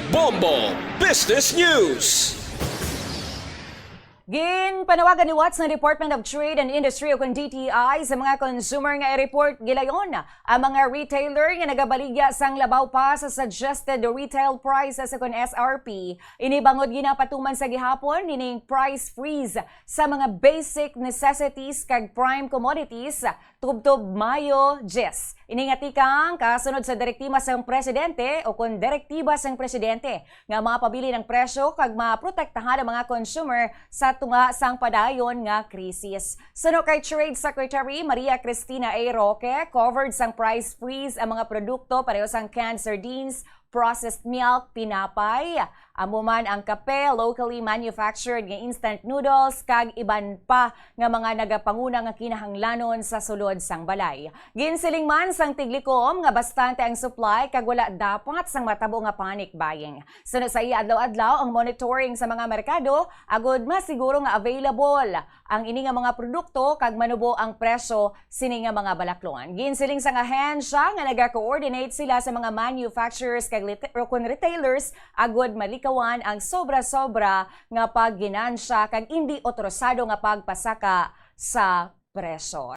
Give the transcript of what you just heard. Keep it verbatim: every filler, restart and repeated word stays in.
Bombo Business News. Ginpanawagan ni Watts ng Department of Trade and Industry o kung D T I sa mga consumer nga i-report gilayon ang mga retailer nga nagabaligya sang labaw pa sa suggested retail prices o kung S R P. Ini bangod ginapatuman sa gihapon nining price freeze sa mga basic necessities kag prime commodities tubtob Mayo diyes. Ini nga tikang kasunod sa direktiba sang presidente o kon direktiba sang presidente nga mapabilin ang presyo kag maprotektahan ang mga consumer sa tunga sang padayon nga krisis. Suno kay Trade Secretary Maria Cristina A. Roque, covered sang price freeze ang mga produkto pareho sang canned sardines, processed milk, tinapay, amo man ang kape, locally manufactured nga instant noodles, kag iban pa nga mga nagapanguna nga kinahanglanon sa sulod sang balay. Ginsiling man sang Tiglikom nga bastante ang supply kag wala dapat sang matabo nga panic buying. Suno sa iya, adlaw-adlaw ang monitoring sa mga merkado agud masiguro nga available ang ini nga mga produkto kag manubo ang presyo sini nga mga balaklon. Ginsiling sang ahensya nga naga-coordinate sila sa mga manufacturers kag lit- o kun retailers agud malikawan ang sobra-sobra nga pagginansya kag indi otorisado nga pagpasaka sa presyo.